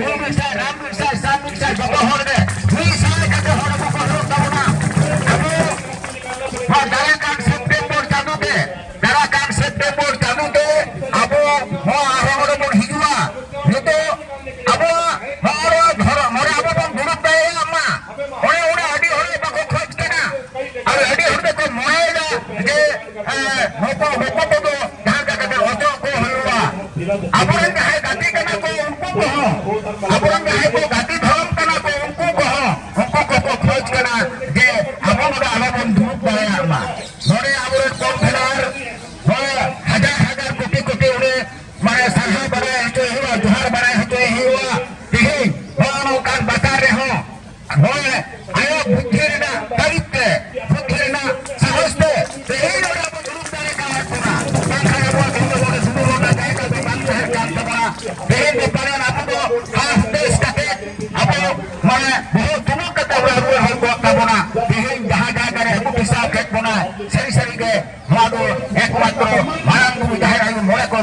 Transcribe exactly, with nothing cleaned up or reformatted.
ᱢᱩᱞ ᱢᱤᱫ ᱥᱟᱭ, ᱨᱟᱢ ᱢᱤᱫ ᱥᱟᱭ, ᱥᱟᱢ ᱢᱤᱫ ᱥᱟᱭ, ᱡᱚᱛᱚ ᱦᱚᱲ ᱜᱮ ᱢᱤᱫ ᱥᱟᱭ ᱠᱟᱛᱮ ᱦᱚᱲ ᱠᱚ ᱦᱩᱭᱩᱜ ᱛᱟᱵᱚᱱᱟ᱾ ᱟᱵᱚ ᱱᱚᱣᱟ ᱫᱟᱨᱟᱭ ᱠᱟᱱ ᱥᱮᱯᱴᱮᱢᱵᱚᱨ ᱪᱟᱸᱫᱚ ᱛᱮ, ᱫᱟᱨᱟᱭ ᱠᱟᱱ ᱥᱮᱯᱴᱮᱢᱵᱚᱨ ᱪᱟᱸᱫᱚ ᱛᱮ ᱟᱵᱚ ᱱᱚᱣᱟ ᱟᱨᱦᱚᱸ ᱱᱚᱰᱮ ᱵᱚᱱ ᱦᱤᱡᱩᱜᱼᱟ᱾ ᱱᱤᱛᱚᱜ ᱟᱵᱚᱣᱟᱜ ᱱᱚᱜᱼᱚ ᱱᱚᱣᱟ ᱫᱷᱚᱨᱚᱢ ᱱᱚᱰᱮ ᱟᱵᱚ ᱵᱚᱱ ᱫᱩᱲᱩᱵ ᱫᱟᱲᱮᱭᱟᱜ ᱢᱟ᱾ ᱚᱱᱮ ᱚᱱᱟ ᱟᱹᱰᱤ ᱦᱚᱲ ᱵᱟᱠᱚ ᱠᱷᱚᱡᱽ ᱠᱟᱱᱟ᱾ ᱟᱨ ᱟᱹᱰᱤ ᱦᱚᱲ ᱫᱚᱠᱚ ᱢᱚᱱᱮᱭᱮᱫᱟ ᱡᱮ, ᱮ, ᱱᱩᱠᱩ, ᱱᱩᱠᱩ ᱠᱚᱫᱚ ᱡᱟᱦᱟᱸ ᱞᱮᱠᱟ ᱠᱟᱛᱮ ᱚᱪᱚᱜ ᱠᱚ ᱦᱩᱭᱩᱜᱼᱟ᱾ ᱟᱵᱚᱨᱮᱱ ᱡᱟᱦᱟᱸᱭ ᱜᱟᱛᱮ ᱠᱟᱱᱟ ᱠᱚ, ᱩᱱᱠᱩ ᱠᱚᱦᱚᱸ, ᱟᱵᱚᱨᱮᱱ ᱡᱟᱦᱟᱸᱭ ᱠᱚ ᱜᱟᱛᱮ ᱫᱷᱚᱨᱚᱢ ᱠᱟᱱᱟ ᱠᱚ, ᱩᱱᱠᱩ ᱠᱚᱦᱚᱸ, ᱩᱱᱠᱩ ᱠᱚᱠᱚ ᱠᱷᱚᱡᱽ ᱠᱟᱱᱟ ᱡᱮ ᱟᱵᱚ ᱱᱚᱰᱮ ᱟᱞᱚ ᱵᱚᱱ ᱫᱩᱲᱩᱵ ᱫᱟᱲᱮᱭᱟᱜ ᱢᱟ᱾ ᱱᱚᱰᱮ ᱟᱵᱚᱨᱮᱱ ᱠᱚᱱᱵᱷᱮᱱᱟᱨ ᱦᱚᱲ ᱦᱟᱡᱟᱨ ᱦᱟᱡᱟᱨ ᱠᱳᱴᱤ ᱠᱳᱴᱤ ᱩᱱᱤ ᱢᱟᱱᱮ ᱥᱟᱨᱦᱟᱣ ᱵᱟᱲᱟᱭ ᱦᱚᱪᱚᱭ ᱦᱩᱭᱩᱜᱼᱟ, ᱡᱚᱦᱟᱨ ᱵᱟᱲᱟᱭ ᱦᱚᱪᱚᱭ ᱦᱩᱭᱩᱜᱼᱟ᱾ ᱛᱮᱦᱮᱧ ᱱᱚᱜᱼᱚ ᱱᱚᱝᱠᱟᱱ ᱵᱟᱡᱟᱨ ᱨᱮᱦᱚᱸ ᱱᱚᱜᱼᱚᱭ ᱟᱭᱟᱜ ᱵᱩᱫᱽᱫᱷᱤ ᱨᱮᱱᱟᱜ ᱛᱟᱹᱨᱤᱠᱷ ᱛᱮ, ᱵᱩᱫᱽᱫᱷᱤ ᱨᱮᱱᱟᱜ ᱥᱟᱦᱚᱥ ᱛᱮ ᱛᱮᱦᱮᱧ ᱱᱚᱰᱮ ᱟᱵᱚ ᱫᱩᱲᱩᱵ ᱫᱟᱲᱮ ᱠᱟᱣᱟᱫ ᱵᱚᱱᱟ᱾ ᱵᱟᱝᱠᱷᱟᱱ ᱟᱵᱚᱣᱟᱜ ᱫᱩᱲᱩᱵ ᱨᱮᱱᱟᱜ ᱡᱟᱭᱜᱟ ᱫᱚ ᱵᱟᱝ ᱛᱟᱦᱮᱸ ᱠᱟᱱ ᱛᱟᱵᱚᱱᱟ᱾ ᱛᱮᱦᱮᱧ ᱫᱚ ᱯᱟᱞᱮᱱ ᱟᱵᱚ ᱫᱚ ᱦᱟᱥ ᱫᱮᱥ ᱠᱟᱛᱮ ᱟᱵᱚ ᱢᱟᱱᱮ ᱵᱚᱦᱚᱜ ᱫᱩᱲᱩᱵ ᱠᱟᱛᱮ ᱚᱲᱟᱜ ᱨᱩᱣᱟᱹᱲ ᱦᱩᱭ ᱠᱚᱜ ᱛᱟᱵᱚᱱᱟ᱾ ᱛᱮᱦᱮᱧ ᱡᱟᱦᱟᱸ ᱡᱟᱭᱜᱟ ᱨᱮ ᱟᱹᱜᱩ ᱯᱮᱥᱟᱣ ᱠᱮᱫ ᱵᱚᱱᱟ, ᱥᱟᱹᱨᱤ ᱥᱟᱹᱨᱤ ᱜᱮ ᱱᱚᱣᱟ ᱫᱚ ᱮᱠᱢᱟᱛᱨᱚ ᱢᱟᱨᱟᱝ ᱵᱩᱨᱩ ᱡᱟᱦᱮᱨ ᱟᱭᱳ ᱢᱚᱬᱮ ᱠᱚ